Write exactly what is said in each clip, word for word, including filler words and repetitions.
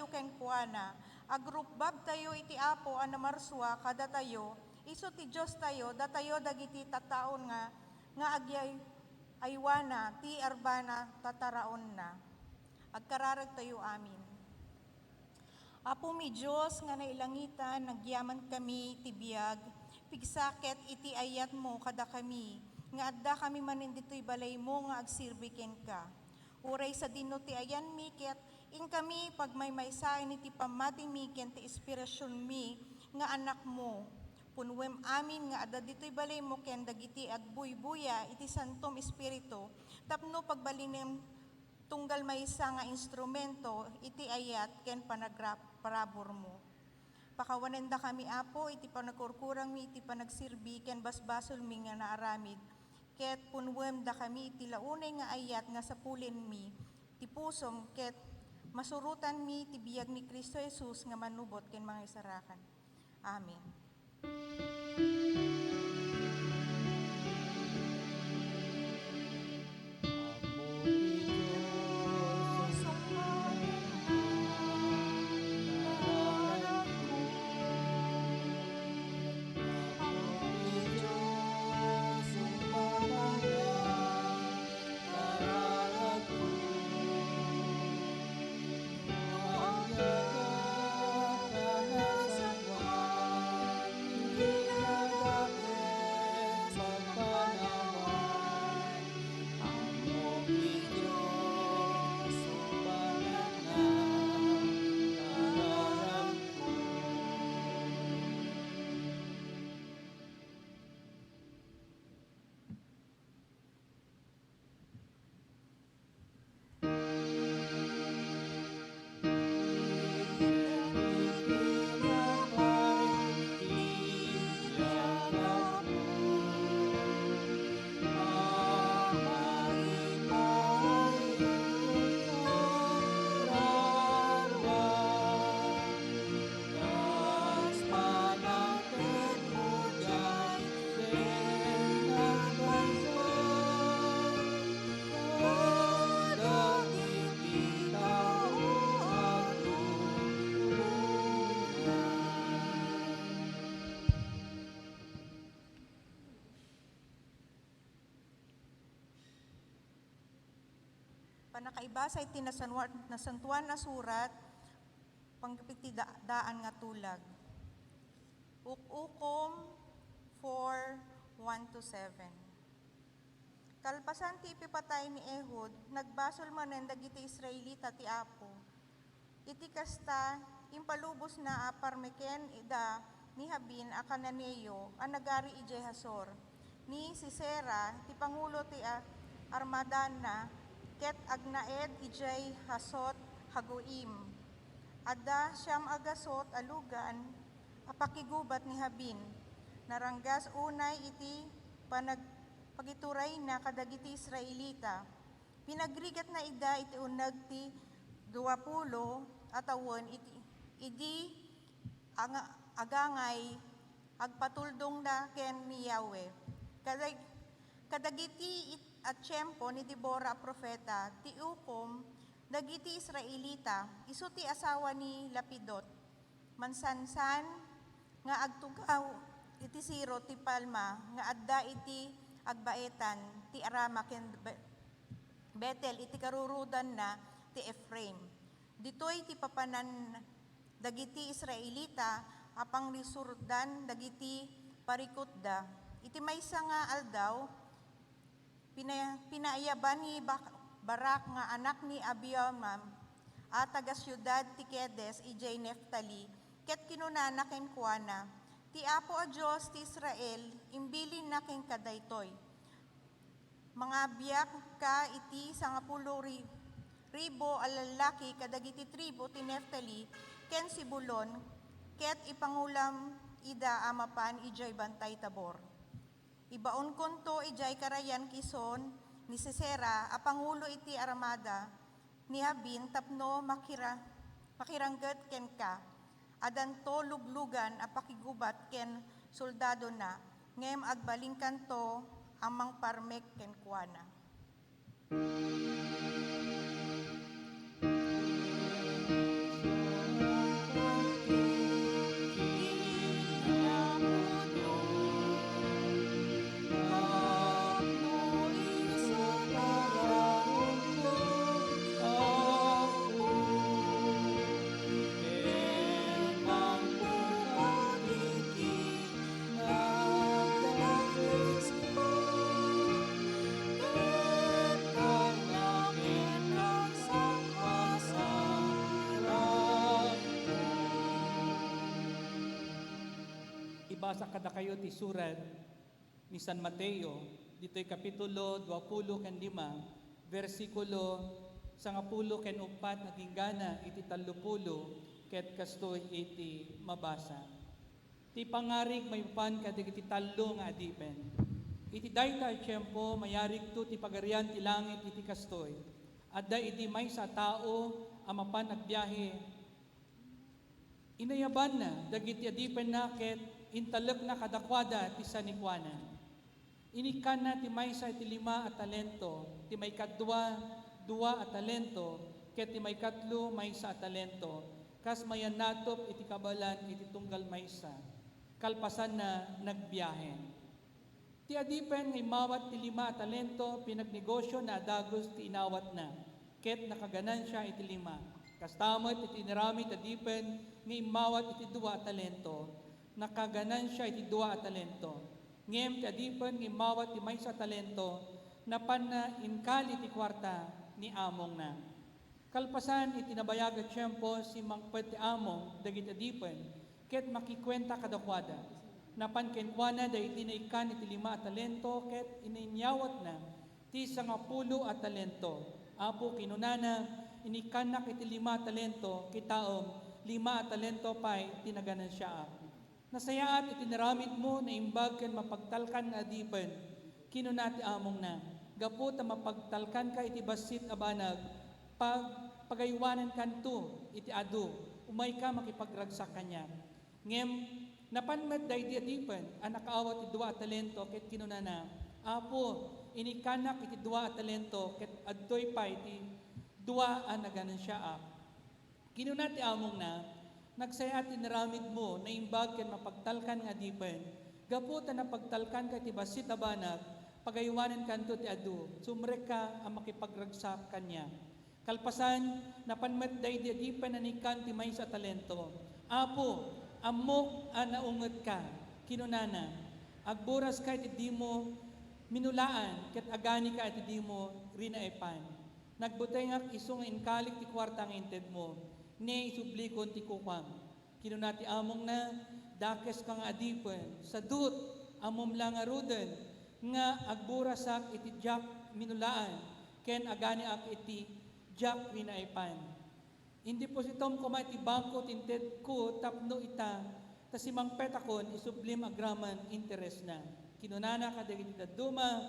kenkuana. Agrukbabtayo iti Apo a namarsua kadatayo, isu ti Diostayo, datayo dagiti tattaon nga, nga agyay-, aywana ti arbana tataraonna. Agkararagtayo amin. Apomi Dios nga nailangitan, nagyamankami iti biag, pigsa ket iti ayatmo kadakami, nga addakami manen ditoy balaymo nga agserbi kenka. Uray sadino ti ayanmi ket inkami pagmaymaysaen iti pammatimi ken ti inspirasionmi nga anakmo. Punnuem amin nga adda ditoy balaymo ken dagiti agbuybuya iti Santom Espiritu tapno pagbalinem tunggal maysa nga instrumento iti ayat ken panagra-, paraburmo. Pakawanendakami, Apo, iti panagkurkurangmi iti panagserbi ken basbasolmi nga naaramid, ket punnuemdakami iti launay nga ayat nga sapulenmi ti pusom ket masurotanmi ti biag ni Cristo Jesus nga Manubot ken Mangisalakan. Amen. Pannakaibasa iti nasanwa-, nasantoan a surat, panggep iti da-, daan nga tulag. Uk-ukom four, one to seven. Kalpasan ti ipipatay ni Ehud, nagbasol manen dagiti Israelita ti Apo. Iti kasta, impalubosna a parmeken ida ni Jabin a Cananeo a nagari idiay Hazor. Ni Sisera ti pangulo ti a-, armadana ket agnaed idiay Hazot Hagoim. Adda siam a gasut a lugan a pakigubat ni Jabin. Naranggas unay iti panag-, pagiturayna kadagiti Israelita. Pinagrigatna ida iti uneg ti duapulo a tawen iti, idi anga-, agangay agpatuldongda ken ni Yahweh. Kadag-, kadagiti it-, a tiempo ni Debora a profeta, ti ukom dagiti Israelita, isu ti asawa ni Lapidot. Mansansan nga agtugaw iti siro ti palma nga adda iti agbaetan ti Rama ken Be-, Betel iti karurudanna ti Efraim. Ditoy ti papanan dagiti Israelita a pangrisurdan dagiti parikutda. Iti maysa nga aldaw, Pina-, pinaayaban ni Bak-, Barak nga anak ni Abinoam a taga-siudad ti Kedes idiay Neftali, ket kinunana kenkuana, "Ti Apo a Dios ti Israel imbilinna kenka daytoy: Mangabiakka iti sangapulo ri-, ribu a lallaki kadagiti tribu ti Neftali ken Zebulon, ket ipangulam ida a mapan idiay Bantay Tabor." Ibaonkonto idiay karayan Kison ni Sisera a pangulo iti armada ni Jabin tapno makira-, makirangget kenka. Addanto luglugan a pakigubat ken soldadona, ngem agbalinkanto a mangparmek kenkuana. Mabasa kadakayo ti surat ni San Mateo, ditoy kapitulo duapulo ken lima, bersikulo sangapulo ken uppat agingga iti tallopulo, ket kastoy iti mabasa. Ti pangarig maipapan kadagiti tallo nga adipen. Iti dayta a tiempo, mayarigto ti Pagarian ti Langit iti kastoy: adda idi maysa a tao a mapan agbiahe, inayabanna dagiti adipenna ket intalekna kadakuada ti sanikuana. Inikkanna ti maysa iti lima a talento, ti maikadua, dua a talento, ket ti maikatlo, maysa a talento, kas mayannatop iti kabaelan iti tunggal maysa. Kalpasanna, nagbiahe. Ti adipen nga immawat ti lima a talento, pinagnegosiona a dagus ti inawatna, ket nakaganansia iti lima. Kasta met iti inaramid ti adipen nga immawat iti dua a talento, nakaganansia iti dua a talento. Ngem ti adipen nga immawat ti maysa a talento, napanna inkali ti kuarta ni amongna. Kalpasan iti nabayag a tiempo, simmangpet ti amo dagiti adipen ket makikuenta kadakuada. Napan kenkuana daydi naikkan iti lima a talento ket ininyawatna ti sangapulo a talento. "Apo," kinunana, "inikkannak iti lima a talento, kitaem, lima a talento pay ti naganansiaak." "Nasayaat iti inaramidmo, naimbag ken mapagtalkan nga adipen," kinuna ti amongna. "Gapu ta mapagtalkanka iti bassit a banag, pag-, pagaywanankanto iti adu, umayka makipagragsak kaniak." Ngem napan met daydi adipen a nakaawat ti dua a talento ket kinunana, "Apo, inikkannak iti dua a talento ket adtoy pay ti dua a naganansiaak." Kinuna ti amongna, "Nasayaat ti inaramidmo, naimbag ken mapagtalkan nga adipen. Gapu ta napagtalkanka iti bassit a banag, pagaywanankanto ti adu, sumrekka a makipagragsak kaniak." Kalpasan, napan met daydi adipen a naikkan ti maysa a talento. "Apo, ammok a naungetka," kinunana. "Agburaska iti dimo minulaan ket aganika iti dimo rinaipan. Nagbutengak isu nga inkalik ti kuarta nga intedmo, ne isublikon ti kukuam." Kinuna ti amongna, "Dakeska nga adipen, sadut, ammom la ngaruden nga agburasak iti diak minulaan ken aganiak iti diak rinaipan. Indepositom koma iti bangko ti intedko tapno ita, ta simangpetakon, isublim agraman interesna." Kinunana kadagiti dadduma,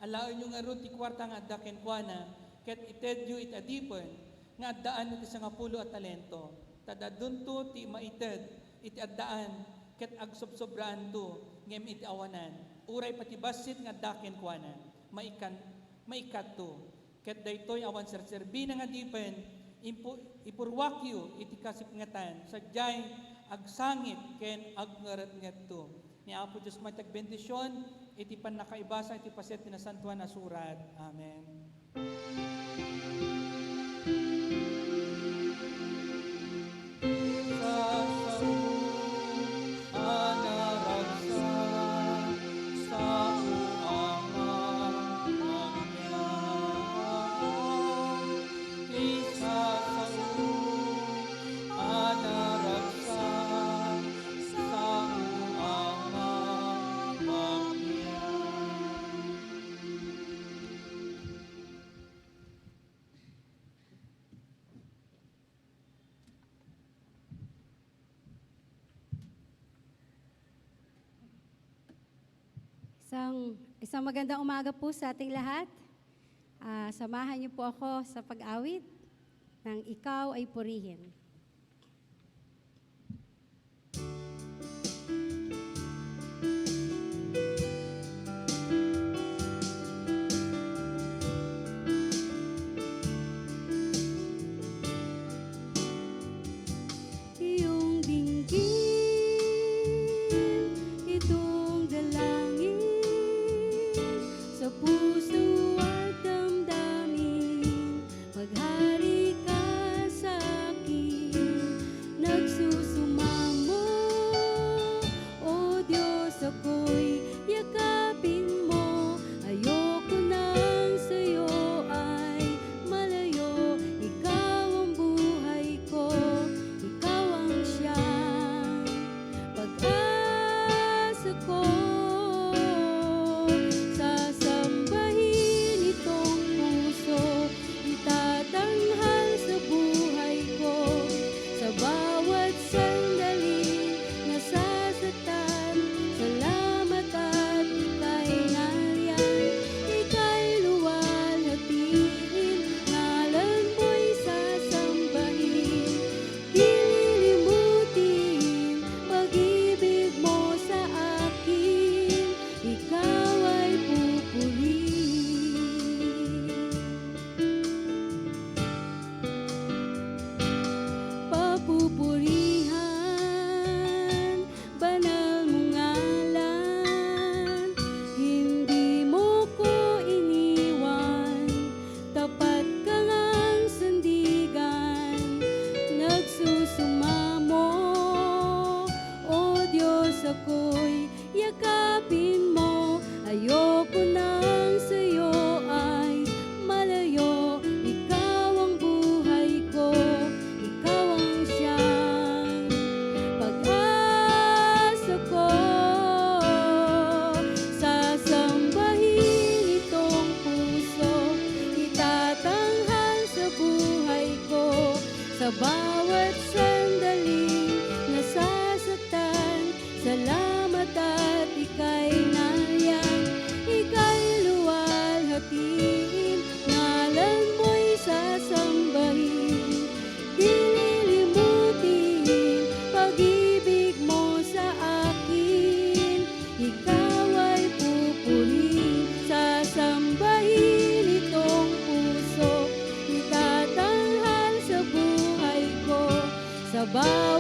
"Alaenyo ngarud ti kuarta nga adda kenkuana, ket itedyo iti adipen nga addaan iti sangapulo a talento. Ta daddunto ti maited iti addaan, ket agsobsobraanto, ngem iti awanan, uray pati bassit nga adda kenkuana, maikan-, maikatto. Ket daytoy awan serserbina nga adipen, impu-, ipurruakyo iti kasipngetan, sadiay agsangit ken agngeretngetto." Ni Apo Dios met ti agbendision iti pannakaibasa iti paset ti Nasantoan a Surat. Amen. Isang, isang magandang umaga po sa ating lahat. Ah, samahan niyo po ako sa pag-awit ng Ikaw ay Purihin. Iyong dinggin itong dalangin sa puso at damdamin. Maghari ka sa akin.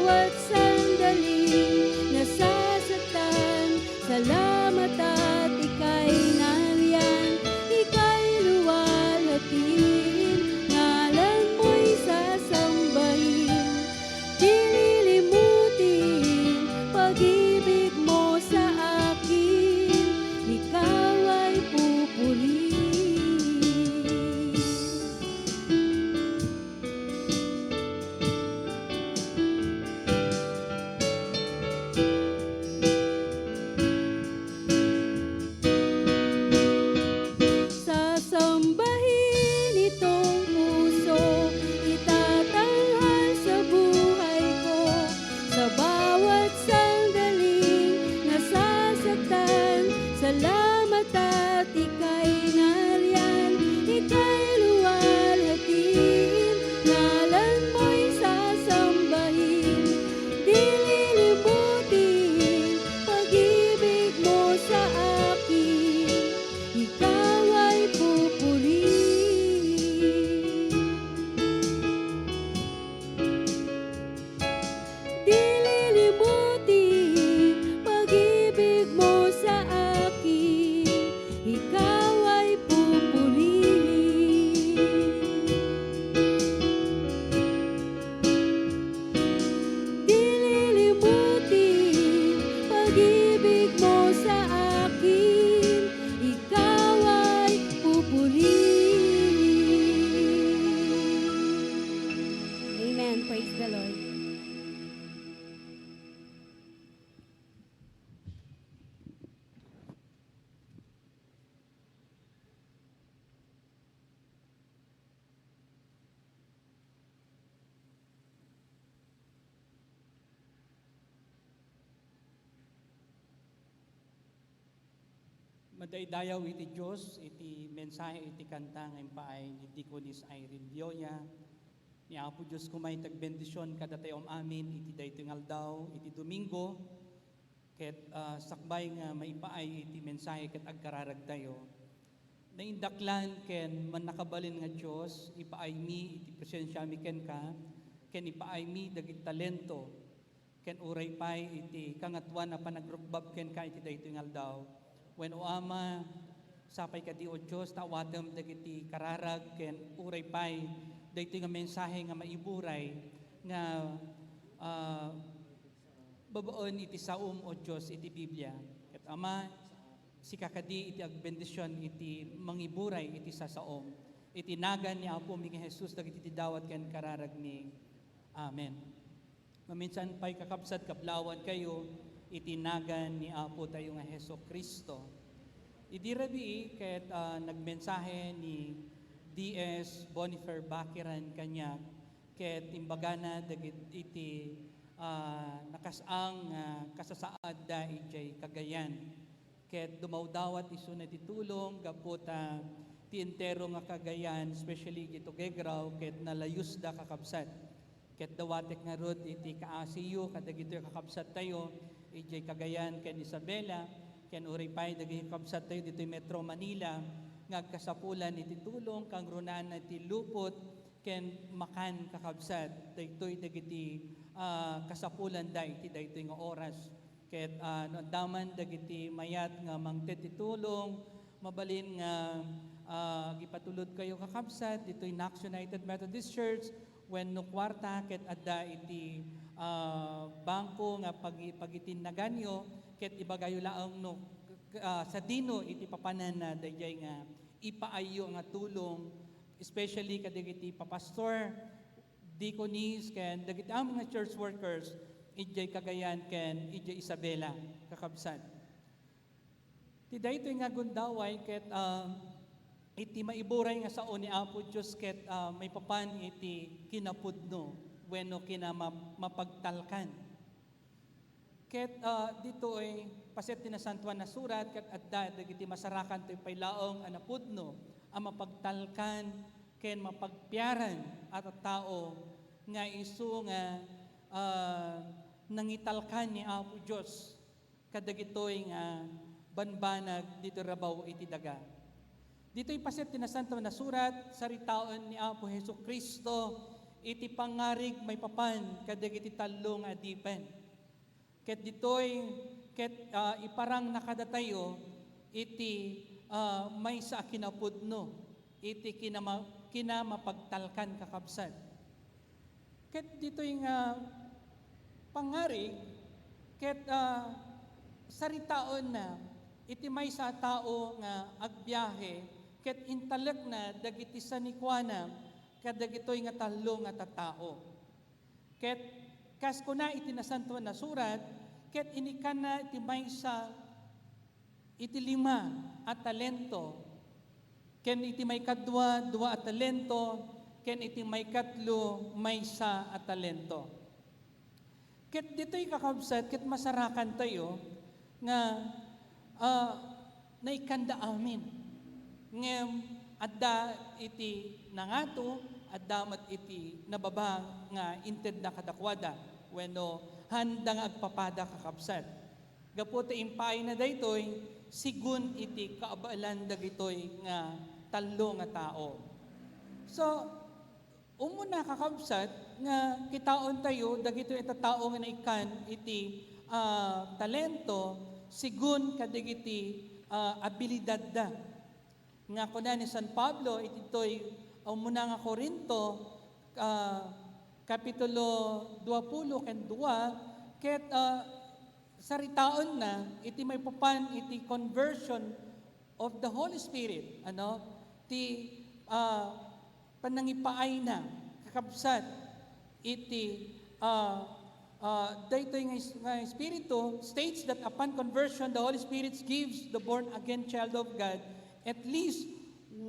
Wet sangdali nasasaktan, salamat at ikay narian, ikay luwalhatin, ngalan mo'y sasambahin, di lilimutin, pag-ibig mo sa akin, ikaw ay pupurihin. Sasambahin itong puso, itatanghal sa buhay ko. Sa bawat sandaling nasasaktan, salamat at ikay narian, ikay luwalhatin, ngalan mo'y sasambahin, di lilimutin, pag-ibig mo sa akin, ikaw ay pupurihin. Di lilimutin pag-ibig mo sa akin, ikaw ay pupurihin. Di lilimutin pag-ibig mo sa akin, ikaw ay pupurihin. Amen. Praise the Lord. Madaydayaw iti Dios iti mensahe iti kanta nga impaay ni Deaconess Irene Vioya. Ni Apo Dios koma iti agbendision kadatayo am-amin iti daytoy nga aldaw, iti Domingo, ket, ah, sakbay nga maipaay iti mensahe ket agkararagtayo. Naindaklan ken mannakabalin nga Dios, ipaaymi iti presensiami kenka, ken ipaaymi dagiti talento, ken uray pay iti Kangatoan a panagrukbab kenka iti daytoy nga aldaw. Wen, O Ama, sapay kadi, O Dios, ta awatem dagiti kararag ken uray pay daytoy nga mensahe nga maiburay nga, ah, babaen iti saom, O Dios, iti Biblia. Ket Ama, sika kadi iti agbendision iti mangiburay iti sasaom. Iti nagan ni Apomi nga Jesus dagiti ti dawat ken kararagmi. Amen. Maminsan pay, kakabsat, kablawankayo iti nagan ni Apo tayo nga Jesu-Cristo. Idi rabii ket, ah, nagmensahe ni D S Bonifer Bakiran kaniak ket imbagana dagiti, ah, nakasang nga kasasaadda idiay Cagayan. Ket dumawdawat isuna ti tulong gapu ta ti entero nga Cagayan, especially iti Tuguegarao, ket nalayusda, kakabsat. Ket dawatek ngarud iti kaasiyo kadagitoy kakabsattayo idiay Cagayan ken Isabela, ken uray pay dagiti kakabsattayo ditoy Metro Manila nga agkasapulan iti tulong kangrunaan iti lupot ken makan, kakabsat. Daytoy dagiti, ah, kasapulanda iti daytoy nga oras. Ket, ah, no adda man dagiti mayat nga mangted ti tulong, mabalin nga, ah, agipatulodkayo, kakabsat, ditoy Knox United Methodist Church wenno kuarta ket adda iti, ah, bangko nga pagi-, pagitinnaganyo ket ibagayo laeng no, ah, sadino iti papanan na daydiay nga ipaayyo nga tulong, especially kadagiti papastor, deaconess, ken dagiti amin nga church workers idiay Cagayan ken idiay Isabela, kakabsat. Ti daytoy nga gundaway ket, ah, iti maiburay nga sao ni Apo Dios ket, ah, maipapan iti kinapudno wenno kinama-, mapagtalkan. Ket, ah, ditoy, paset ti Nasantoan a Surat, ket adda dagiti masarakan toy pay laeng a napudno a mapagtalkan ken mapagpiaran a tattao nga isu nga, ah, nangitalkan ni Apo Dios kadagitoy nga banbanag ditoy rabaw iti daga. Ditoy paset ti Nasantoan a Surat, saritaen ni Apo Jesu-Cristo iti pangngarig maipapan kadagiti tallo nga adipen. Ket ditoy, ket, ah, iparangna kadatayo iti, ah, maysa a kinapudno iti kinama-, kinamapagtalkan, kakabsat. Ket ditoy nga pangngarig, ket, ah, saritaenna iti maysa a tao nga agbiahe ket intalekna dagiti sanikuana kadagitoy nga tallo nga tattao. Ket kas kuna iti Nasantoan a Surat, ket inikkanna iti maysa iti lima a talento, ken iti maikadua, dua a talento, ken iti maikatlo, maysa a talento. Ket ditoy, kakabsat, ket masarakantayo nga, ah, naikkanda amin. Ngem adda iti nangato, adda met iti nababa nga intedna kadakuada, wenno haanda nga agpapada, kakabsat. Gapu ta impaayna daytoy, sigun iti kaabaelan dagitoy nga tallo nga tao. So, umuna, kakabsat, nga kitaentayo dagitoy a tattao nga naikkan iti, ah, talento sigun kadagiti, ah, abilidadda. Nga kuna ni San Pablo iti toy umuna nga Corinto, ah, kapitulo dua pulo ken dua, ket, ah, saritaenna iti maipapan iti conversion of the Holy Spirit, ano, ti, ah, panangipaayna, kakabsat, iti, ah, ah, daytoy nga is-, nga Espiritu states that upon conversion, the Holy Spirit gives the born-again child of God at least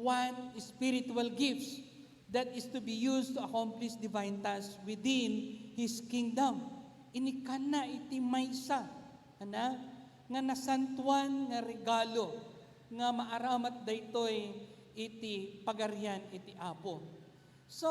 one spiritual gifts that is to be used to accomplish divine tasks within His kingdom. Inikkanna iti maysa, ana, nga nasantuan nga regalo nga maaramat daytoy iti Pagarian iti Apo. So,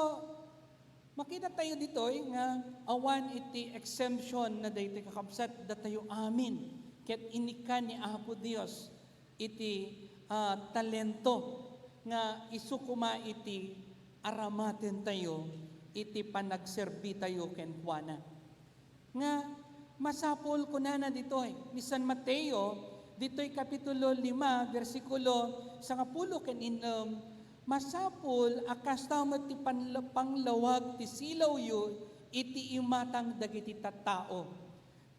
makita tayo ditoy nga awan iti exemption na daytoy, kakabsat, datayo amin ket inikkan ni Apo Dios iti, ah, talento nga isu koma iti aramatentayo iti panagserbitayo kenkuana. Nga masapul, kunana ditoy ni San Mateo, ditoy kapitulo lima, bersikulo sangapulo ken innem, "Masapul a kasta met ti panla-, panglawag ti silawyo iti imatang dagiti tattao,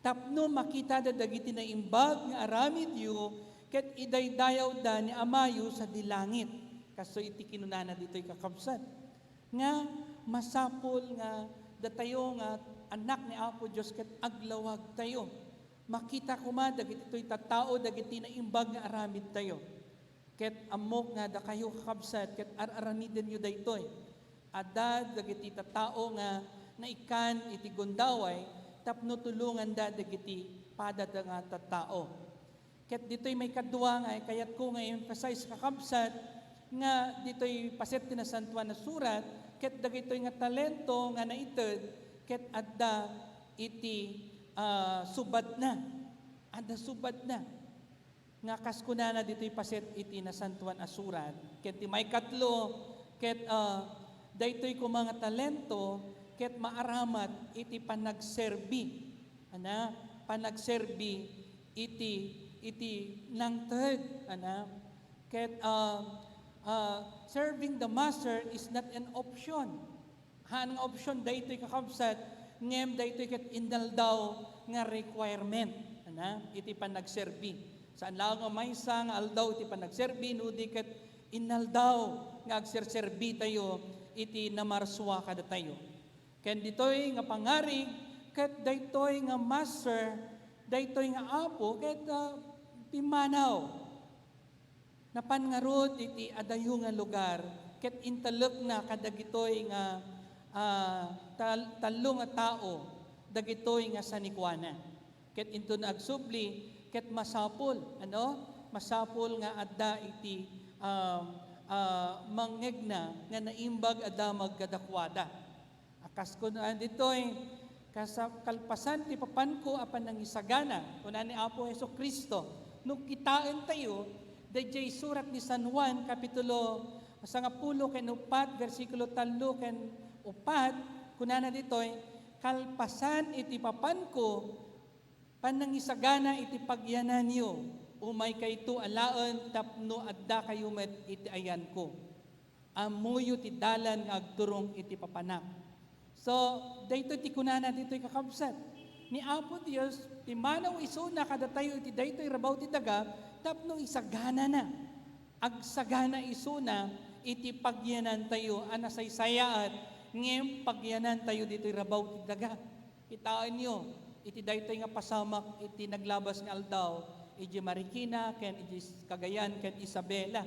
tapno makitada dagiti naimbag nga aramidyo ket idaydayawda ni Amayo sadi langit." Kastoy iti kinunana ditoy, kakabsat, nga masapul nga datayo nga anak ni Apo Dios ket aglawagtayo. Makita koma dagiti toy tattao, dagiti naimbag nga aramidtayo. Ket ammok nga dakayo, kakabsat, ket ar-aramidenyo daytoy. Adda dagiti tattao nga naikkan iti gundaway tapno tulonganda dagiti padada nga tattao. Ket ditoy maikadua nga kayatko nga i-emphasize, kakabsat, nga ditoy paset ti Nasantoan a Surat, ket dagitoy nga talento nga naited, ket adda iti, ah, subatna. Adda subatna. Nga kas kunana ditoy paset iti Nasantoan a Surat, ket ti maikatlo, ket, ah, daytoy koma nga talento, ket maaramat iti panagserbi. Ana, panagserbi iti, iti nangted, ana. Ket, ah, ah, serving the master is not an option. Haan nga option daytoy, kakabsat, ngem daytoy ket inaldaw nga requirement, ana, iti panagserbi. Saan laeng nga maysa nga aldaw iti panagserbi, no di ket inaldaw nga agserserbi tayo iti namarsua kadatayo. Ken ditoy nga pangarig, ket daytoy nga master, daytoy nga apo, ket, ah, pimmanaw. Napan ngarud iti adayo nga lugar, ket intalekna kadagitoy nga, ah, tal-, tallo nga tao, dagitoy nga sanikuana. Ket inton agsubli, ket masapul, ano? Masapul nga adda iti, ah, ah, mangngegna nga naimbag a damag kadakuada. A kas kunana ditoy, kasa-, kalpasan ti papanko a panangisagana, kuna ni Apo Jesu-Cristo, no kitaentayo, daydiay surat ni San Juan, kapitulo sangapulo ken uppat, bersikulo tallo ken Uppat, kunana ditoy, "Kalpasan iti papanko, panangisagana iti pagyananyo, umaykayto alaen tapno addakayo met iti ayanko. Ammoyo ti dalan nga agturong iti papanak." So, daytoy ti kunana ditoy, kakabsat. Ni Apo Dios, pimmanaw isuna kadatayo iti daytoy rabaw ti daga tapno isaganana. Agsagana isuna iti pagyanantayo a nasaysayaat, ngem pagyanantayo ditoy rabaw ti daga. Kitaenyo, iti daytoy nga pasamak iti naglabas nga aldaw, idiay Marikina ken idiay Cagayan ken Isabela.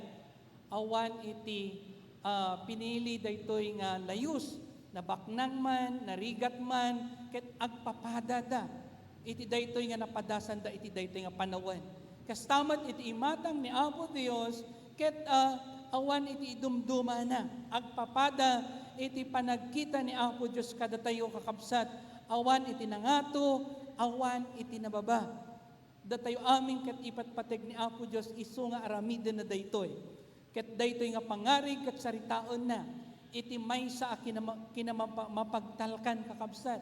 Awan iti, ah, pinili daytoy nga layus, nabaknang man, narigat man, ket agpapadada iti daytoy nga napadasanda iti daytoy nga panawen. Kasta met iti imatang ni Apo Dios, ket, ah, awan iti idumdumana. Agpapada iti panagkita ni Apo Dios kadatayo, kakabsat, awan iti nangato, awan iti nababa. Datayo amin ket ipatpateg ni Apo Dios isu nga aramidenna daytoy. Ket daytoy nga pangarig ket saritaenna iti maysa a kinama-, kinamapa-, mapagtalkan, kakabsat,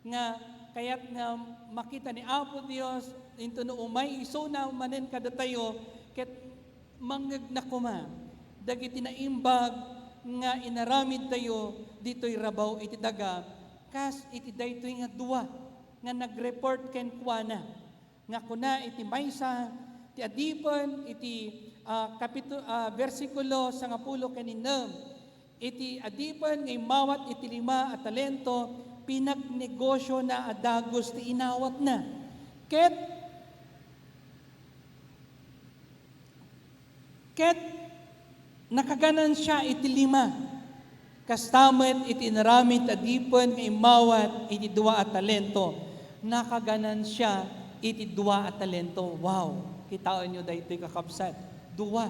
nga kayat nga makita ni Apo Dios, intono umay isuna manen kadatayo, ket mangngegna koma dagiti naimbag nga inaramidtayo ditoy rabaw iti daga, kas iti daytoy nga dua nga nagreport kenkuana, nga kuna iti maysa ti Adipen iti, ah, kapitu-, ah, bersikulo sangapulo ken innem, iti adipen nga immawat iti lima a talento, pinagnegosiona a dagus ti inawatna. Ket, ket nakaganansia iti lima. Kasta met iti inaramid ti adipen nga immawat iti dua a talento, nakaganansia iti dua a talento. Wow! Kitaenyo daytoy, kakabsat. Dua.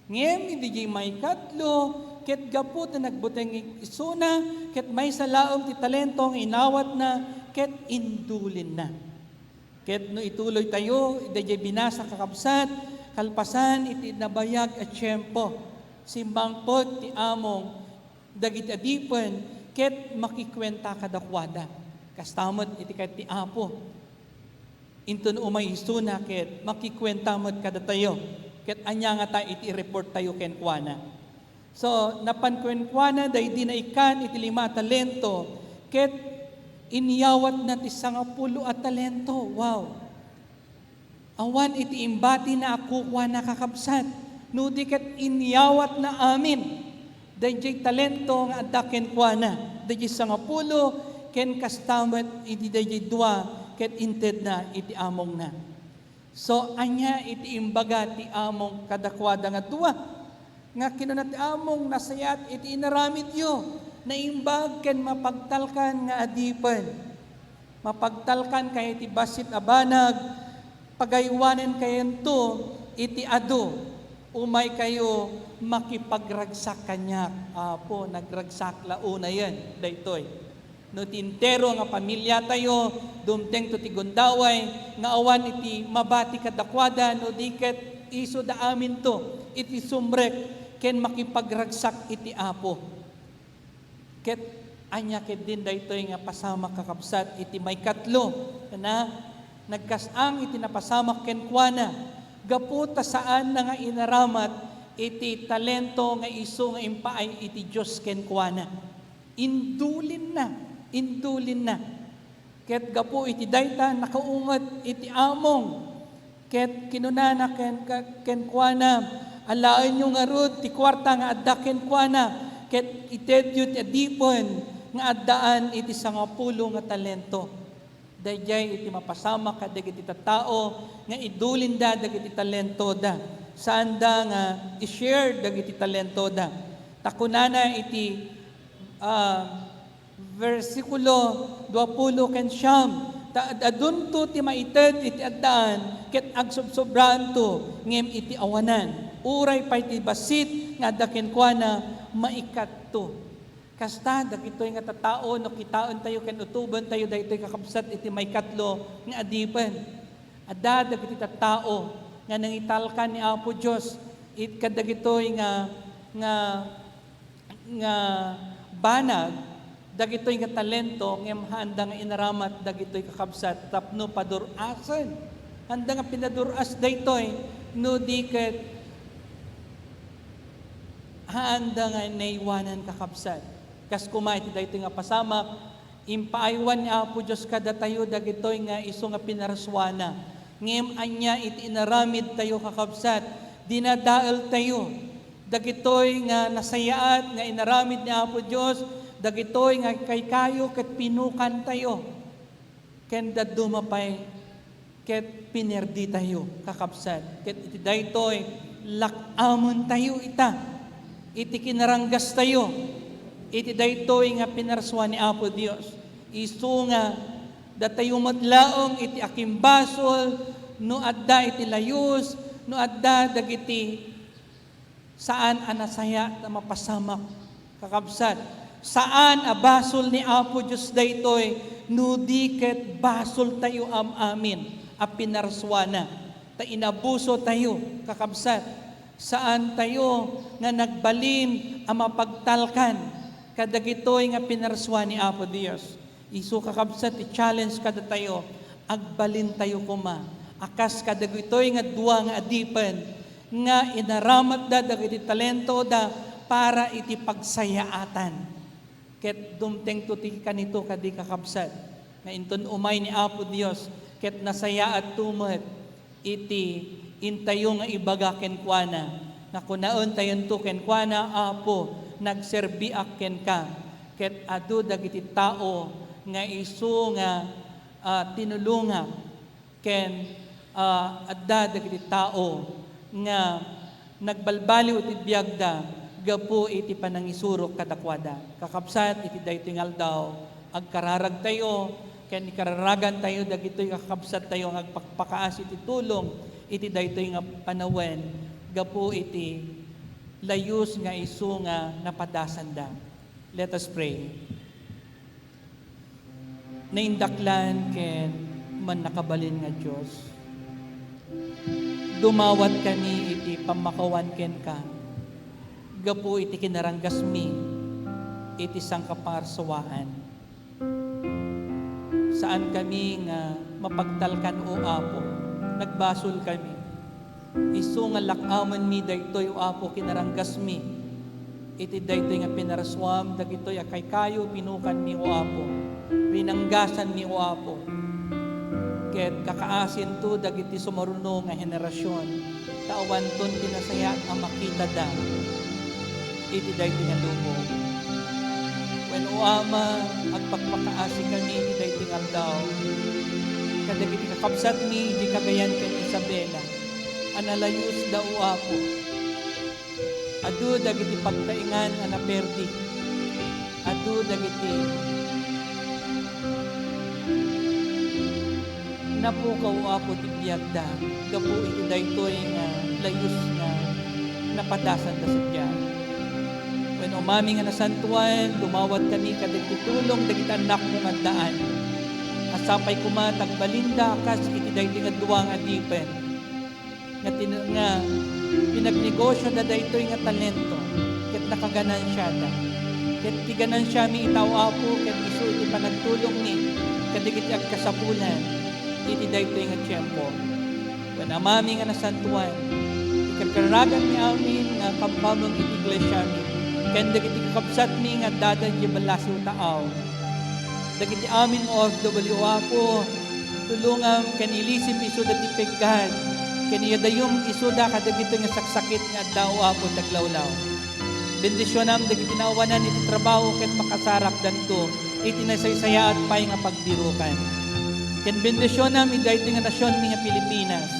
Ngem idiay maikatlo, ket gapu ta nagbuteng isuna, ket maysa laeng ti talento nga inawatna, ket indulinna. Ket no ituloytayo, daydiay binasa, kakabsat, kalpasan iti nabayag a tiempo, simmangpet ti among dagiti adipen ket makikuenta kadakuada. Kasta met iti kayat ti Apo. Inton umay isuna ket makikuenta met kadatayo. Ket ania ngata iti i-report tayo kenkuana? So, napan kenkuana daydi naikkan iti lima a talento, ket inyawatna ti sangapulo a talento. Wow! Awan iti imbatina a kukuana, kakabsat, no di ket inyawatna amin daydiay talento nga adda kenkuana, daydiay sangapulo, ken kasta met iti daydiay dua ket intedna iti amongna. So, ania iti imbaga ti among kadakuada nga dua? Nga kinuna ti among, "Nasayaat iti inaramidyo, naimbag ken mapagtalkan nga adipen." Mapagtalkan kayat iti bassit a banag, pagaywanen kayanto iti adu, umaykayo makipagragsak kaniak. Apo, nagragsak la unayen daytoy. No ti entero nga pamiliatayo, dumtengto ti gundaway, nga awan iti mabati kadakuada, no di ket isuda aminto iti sumrek ken makipagragsak iti Apo. Ket ania ketdin daytoy nga pasamak, kakabsat, iti maikatlo, na nagkas-ang iti napasamak kenkuana, gapu ta saanna nga inaramat iti talento nga isu nga impaay iti Dios kenkuana. Indulinna, indulinna. Ket gapu iti dayta, nakaunget iti among. Ket kinunana ken-, ka-, kenkuana, "Alaenyo ngarud ti kuarta nga adda kenkuana, ket itedyo ti adipen nga addaan iti sangapulo nga talento." Daydiay iti mapasamak kadagiti tattao nga idulinda dagiti talentoda. Saanda nga i-share dagiti talentoda. Ta kunana iti, ah, Bersikulo duapulo ken siam, "Ta ad-adunto ti maited iti addaan, ket agsubsobraanto, ngem iti awanan, uray pay ti bassit nga adda kenkuana, maikatto." Kasta, dagitoy nga tattao, no kitaentayo ken utobentayo daytoy, kakabsat, iti maikatlo nga adipen. Adda dagiti tattao nga nangitalkan ni Apo Dios it-, kadagitoy nga, nga nga banag dagitoy nga talento, ngem haanda nga inaramat dagitoy, kakabsat, tapno padur-asen. Haanda nga pinadur-as daytoy, no di ket haanda nga naiwanan, kakabsat. Kas koma iti daytoy nga pasamak, impaaywan ni Apo Dios kadatayo dagitoy nga isu nga pinarsuana. Ngem ania iti inaramidtayo, kakabsat? Dinadaeltayo dagitoy nga nasayaat nga inaramid ni Apo Dios, dagitoy nga kaykayo ket pinukantayo. Ken dadduma pay ket pinerditayo, kakabsat. Ket iti daytoy, lak-amentayo ita iti kinaranggastayo iti daytoy nga pinarsua ni Apo Dios. Isu nga datayo met laeng iti akimbasol no adda iti layus, no adda dagiti saan a nasayaat a mapasamak, kakabsat. Saan a basol ni Apo Dios daytoy, no di ket basoltayo am-amin a pinarsuana, ta inabusotayo, kakabsat. Saantayo nga nagbalin a mapagtalkan kadagitoy nga pinarsua ni Apo Dios. Isu, kakabsat, ti challenge kadatayo, agbalintayo koma a kas kadagitoy nga dua nga adipen nga inaramatda dagiti talentoda para iti pagsayaatan. Ket dumtengto ti kanito kadi, kakabsat, nga inton umay ni Apo Dios ket nasayaatto met iti intayo nga ibaga kenkuana, nga kunaentayonto kenkuana, "Apo, nagserbiak kenka." Ket adu dagiti tao nga isu nga, ah, tinulongak ken, ah, adda dagiti tao nga nagbalbaliw iti biagda gapu iti panangisurok kadakuada. Kakabsat, iti daytoy nga aldaw, agkararagtayo ken ikararagantayo dagitoy kakabsattayo nga agpakpakaasi iti tulong iti daytoy nga panawen gapu iti layus nga isu nga napadasanda. Let us pray. Naindaklan ken mannakabalin nga Dios, dumawatkami iti pammakawan kenka gapu iti kinaranggasmi iti sangkaparsuaan. Saankami nga mapagtalkan, O Apo, nagbasolkami. Isu nga lak-amenmi daytoy, O Apo, kinaranggasmi iti daytoy nga pinarsuam, dagitoy a kaykayo pinukanmi, O Apo, rinanggasanmi, O Apo, ket kakaasinto dagiti sumaruno nga henerasion, ta awanton ti nasayaat a makitada iti daytoy nga lubong. Wen, O Ama, agpakpakaasikami iti daytoy nga aldaw kadagiti kakabsatmi idi Cagayan ken Isabela a nalayusda, O Apo. Adu dagiti pagtaengan a naperdi. Adu dagiti napukaw, O Apo, ti biagda gapu iti daytoy nga layus nga napadasanda sadiay. Wen, O Amanmi nga nasantoan, dumawatkami kadagiti tulong dagiti annakmo nga addaan. A sapay koma ti agbalinda a kas iti daytoy nga dua nga adipen nga tin-, nga pinagnegosioda daytoy nga talento ket nakaganansiada. Ket ti ganansiami ita, O Apo, ket isu iti panagtulongmi kadagiti agkasapulan iti daytoy nga tiempo. Wen, Amami nga nasantoan, ikarkaraganmi amin nga kamkameng iti iglesiami ken dagiti kakabsatmi nga addada idiay ballasiw taaw. Dagiti amin nga O F W, Apo, tulongam ken ilisib isuda ti peggad, ken iyadayom isuda kadagitoy nga saksakit nga adda, O Apo, ti aglawlaw. Bendisionam dagiti naawanan iti trabaho ket makasarakdanto iti nasaysayaat pay nga pagbirokan. Ken bendisionam iti daytoy nga nasionmi nga Pilipinas.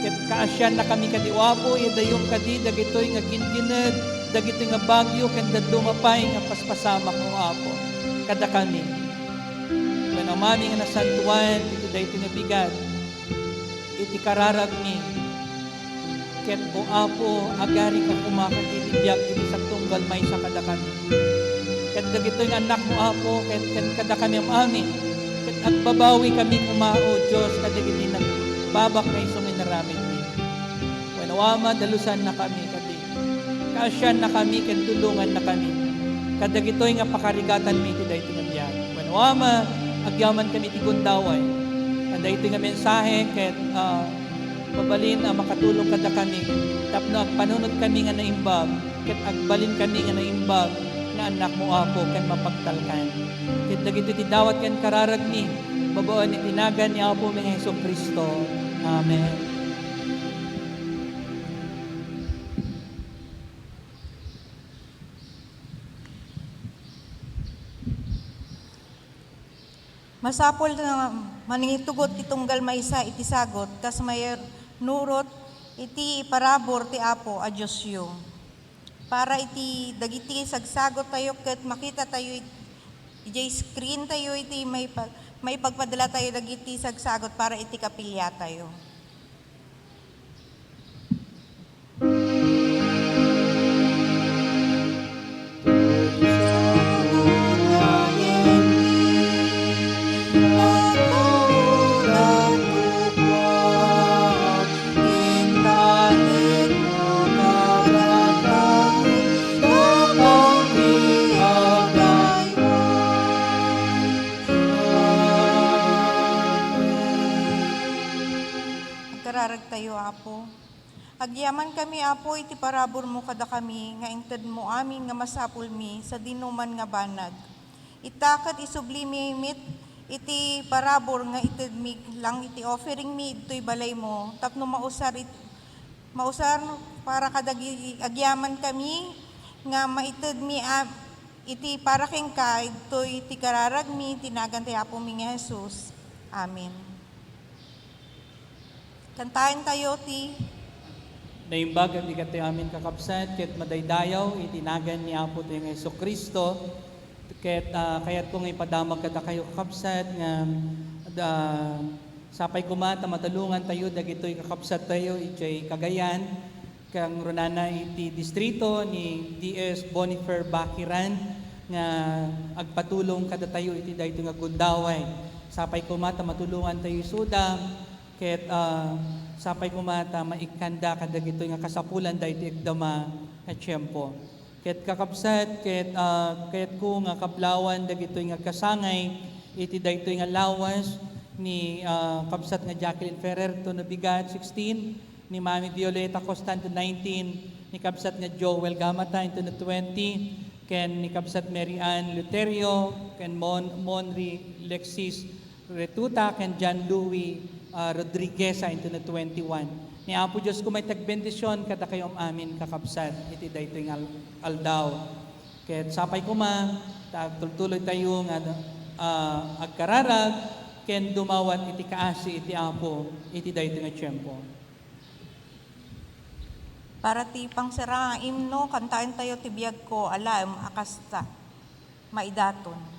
Ket kaasiannakami kadi, O Apo, iyadayom kadi dagitoy nga gingined, dagitoy nga bagyo, ken dadduma pay nga paspasamak, O Apo, kadakami. Wen, Amami nga nasantoan, iti daytoy nga bigat iti kararagmi. Ket, O Apo, agarika koma iti biag iti satunggal maysa kadakami. Ket dagitoy nga annakmo, Apo, ket, ket kadakami am-amin. Ket agbabawikami koma, O Dios, kadagiti nagbabak nga isu nga inaramidmi. Wen, O Ama, dalusannakami kadi. Kaasiannakami ken tulongannakami. Kadagitoy nga pakarigatanmi iti daytoy nga biag. Wenno, Ama, agyamankami iti gundaway. Kadagitoy nga mensahe ket, ah, mabalin a makatulong kadakami tapno agpanunotkami nga naimbag ket agbalinkami nga naimbag nga annakmo, Apo, ken mapagtalkan. Ket dagitoy ti dawat ken kararagmi babaen iti nagan ni Apomi nga Jesu-Cristo. Amen. Masapul nga manangitugot ti tunggal maysa iti sagut kas mainurot iti parabur ti Apo a Diosyo. Para iti dagiti sagsaguttayo ket makitatayo it-, idiay screen tayo iti maipa-, maipagpadalatayo dagiti sagsagut para iti kapiliatayo. Agkararagtayo, Apo. Agyamankami, Apo, iti paraburmo kadakami nga intedmo amin nga masapulmi sadinoman nga banag. Ita ket isublimi met iti parabur nga itedmi lang iti offeringmi ditoy balaymo tapno mausar it-, mausar para kadagiti agyamankami nga maitedmi a-, iti para kenka, ditoy ti kararagmi, ti nagan ti Apomi nga Jesus. Amen. Kantaentayo ti Naimbag iti datayo amin, kakabsat, ket madaydayaw iti nagan ni Apotayo nga Jesu-Cristo. Ket, ah, kayatko nga ipadamag kadakayo, kakabsat, nga, ah, sapay koma ta matulongantayo dagitoy kakabsattayo idiay Cagayan, kangrunana iti distrito ni D S Bonifer Bakiran nga agpatulong kadatayo iti daytoy nga gundaway. Sapay koma ta matulongantayo isuda, ket, ah, sapay koma ta maikkanda kadagitoy nga kasapulan daytoy agdama nga tiempo. Ket kakabsat, ket, ah, kayatko nga kablawan dagitoy nga agkasangay iti daytoy nga lawas ni, ah, kabsat nga Jacqueline Ferrer, Tono Bigat, sixteen, ni Mami Violeta Costante, nineteen, ni kabsat nga Joel Gamata, into the twenty, ken ni kabsat Mary Ann Luterio, ken Mon-, Monri Lexis Retuta, ken John Louis, ah, Rodrigueza, into the twenty-one. Ni Apo Dios koma ti agbendisyon kadakayo amin, kakabsat, iti daytoy nga al-, aldaw. Ket sapay koma, ta agtultuloytayo nga, ah, agkararag ken dumawat iti kaasi iti Apo iti daytoy nga tiempo. Para ti pangsara nga imno, kantaentayo ti Biagko a Laem a Kasta Maidaton.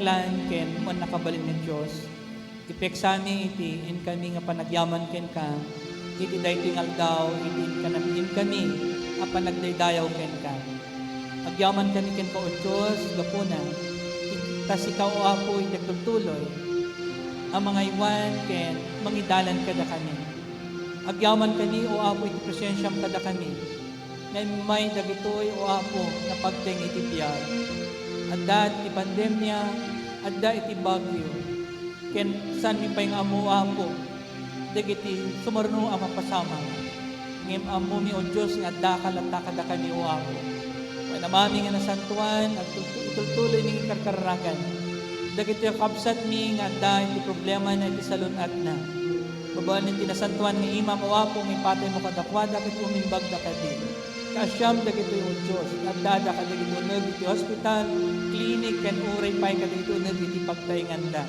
Lan ken mannakabalin nga Dios, ipeksami iti inkami nga panagyaman kenka, iti daytoy nga aldaw, iti inkana-, inkami a panagdaydayaw kenka. Agyaman kami kenka, O Dios, gapuna, ta sika, O Apo, iti agtultuloy a mangaywan ken mangidalan kadakami. Agyaman kami, O Apo, iti presensiam kadakami. Nga immay dagitoy, O Apo, nga pagteng iti biag. Adda ti pandemia, adda iti bagyo. Ken saanmi pay nga ammo, O Apo, dagiti sumarno a mapasamak. Ngem ammomi, O Dios, nga addaka latta kadakami, O Apo. Wen Amami nga nasantoan, agtul-, itultuloymi nga ikarkararagan dagiti kakabsatmi nga adda iti problemana iti salun-atna. Babaen iti nasantoan nga imam, O Apo, nga ipataymo kadakuada ket umimbagda kadi. Kaasiam dagitoy, O Dios, nga addada kadagiti uneg iti ospital, klinik, ken uray pay kadagiti uneg iti pagtaenganda.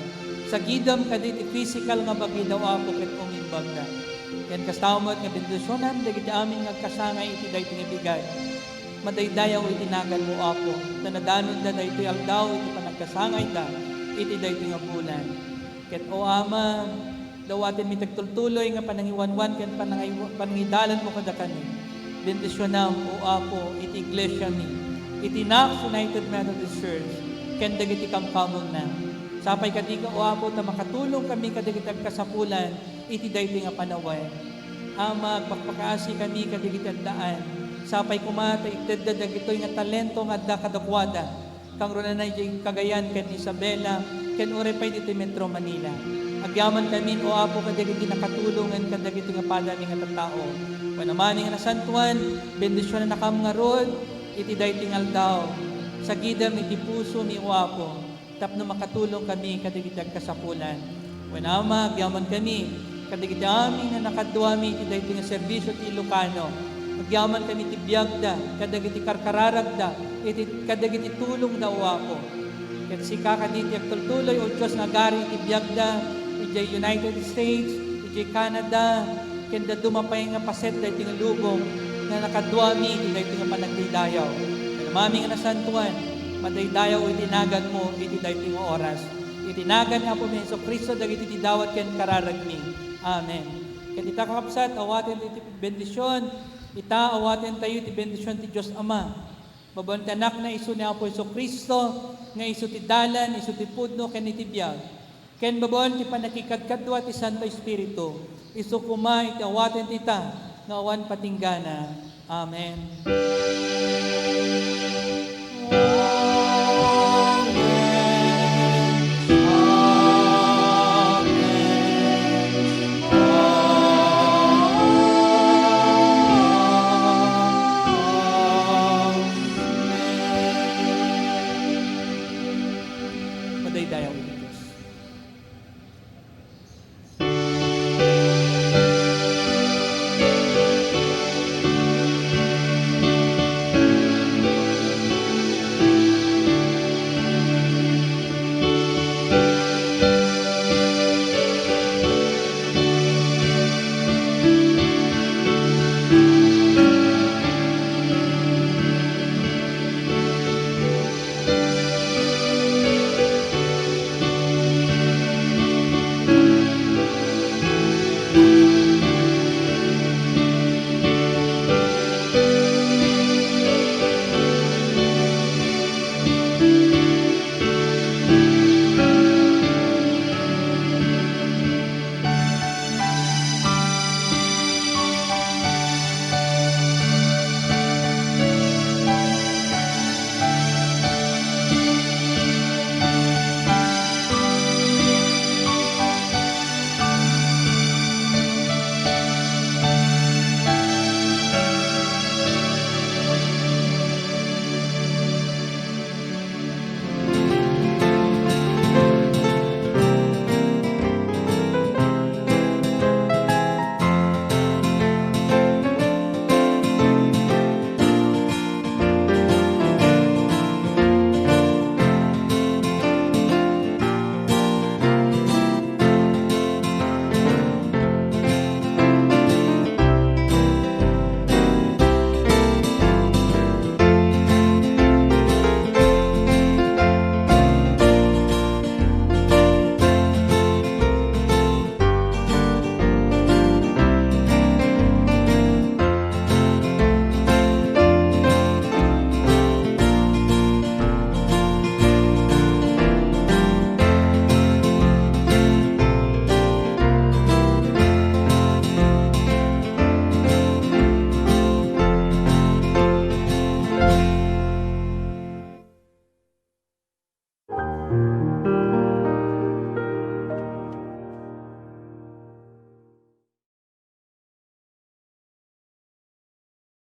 Sagidem kadagiti pisikal nga bagida, O Apo, ket umimbagda. Ken kasta met nga bendisionam dagiti amin nga agkasangay iti daytoy nga bigat. Madaydayaw iti naganmo, O Apo, ta nadanonda daytoy aldaw iti panagkasangayda iti daytoy nga bulan. Ket, O Ama, dawatenmi ti agtultuloy nga panangiwanwan ken panangay-, panangidalanmo kadakami. Bendisionam, O Apo, iti iglesiami, iti Knox United Methodist Church, ken dagiti kamkamengna. Sapay kadika, O Apo, ta makatulongkami kadagiti agkasapulan iti daytoy nga panawen. Ama, agpakpakaasikami kadagiti addaan. Sapay koma ta itedda dagitoy nga talento nga adda kadakuada. Kangrunana idiay Cagayan ken Isabela, ken uray pay ditoy Metro Manila. Agyamankami, O Apo, kadagiti nakatulong ken kadagiti nga padami nga tattao. Wen Amami nga nasantoan, bendisionannakam ngarud iti daytoy nga aldaw. Sagidem iti pusomi, O Apo, tapno makatulongkami kadagiti agkasapulan. Wen Ama, agyamankami kadagiti amin a nakaduami iti daytoy nga serbisio ti Ilocano. Agyamankami iti biagda, kadagiti karkararagda, iti, kadagiti tulongda, O Apo. Ket sika kadi ti agtultuloy, O Dios, nga agari iti biagda, idiay United States, idiay Canada, ken dadduma pay nga paset daytoy nga lubong nga nakaduami iti daytoy nga panagdaydayaw. Wen Amami nga nasantoan, madaydayaw iti naganmo iti daytoy nga oras. Iti nagan ni Apomi Jesu-Cristo, dagiti ti dawat ken kararagmi. Amen. Ket ita, kakabsat, awaten ti bendision. Ita, awatentayo ti bendision ti Dios Ama. Babaen ti Anakna, isu ni Apo Jesu-Cristo, nga isu ti dalan, isu ti pudno, ken iti biag. Ken babaen ti pannakikadkadua ti Santo Espiritu, isu koma iti awaten ti ita nga awan patinggana. Amen.